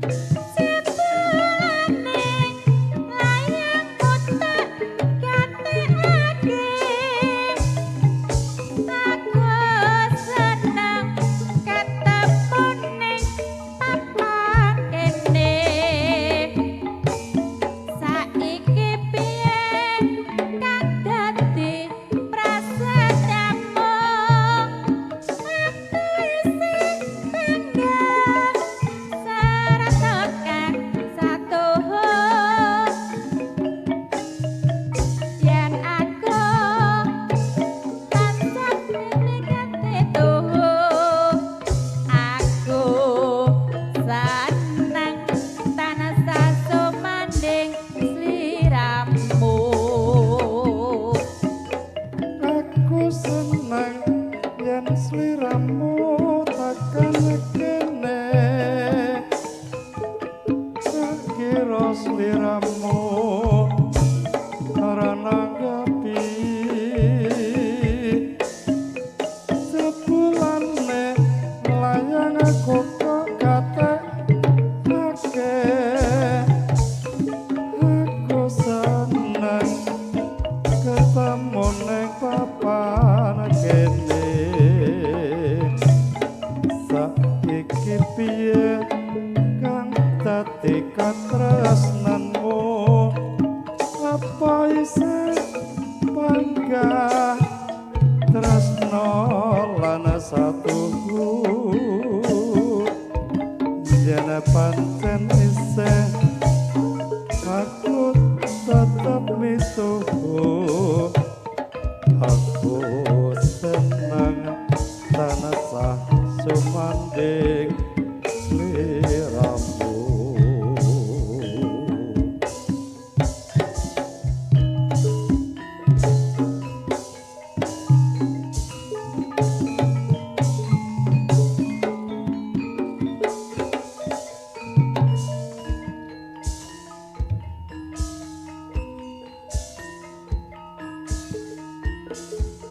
Jebulane layangku tak gatekake, aku seneng ketemu ning papan kene. Saiki piye kang dadi prasetyamu? Aku isih bangga sarata kang satuhu. Yen aku tansah PDKT tuhu, aku seneng tansah sumandhing sliramu. Aku seneng yen sliramu tekan kene, tak kira sliramu ora nanggapi. Jebulane layang aku kok gatekake, aku seneng ketemu ning papan kene. Saiki piye kang dadi katresnanmu? Apa isih panggah tresno lan satuhu? Yen pancen isih aku tetep mituhu, aku seneng tansah sumandhing.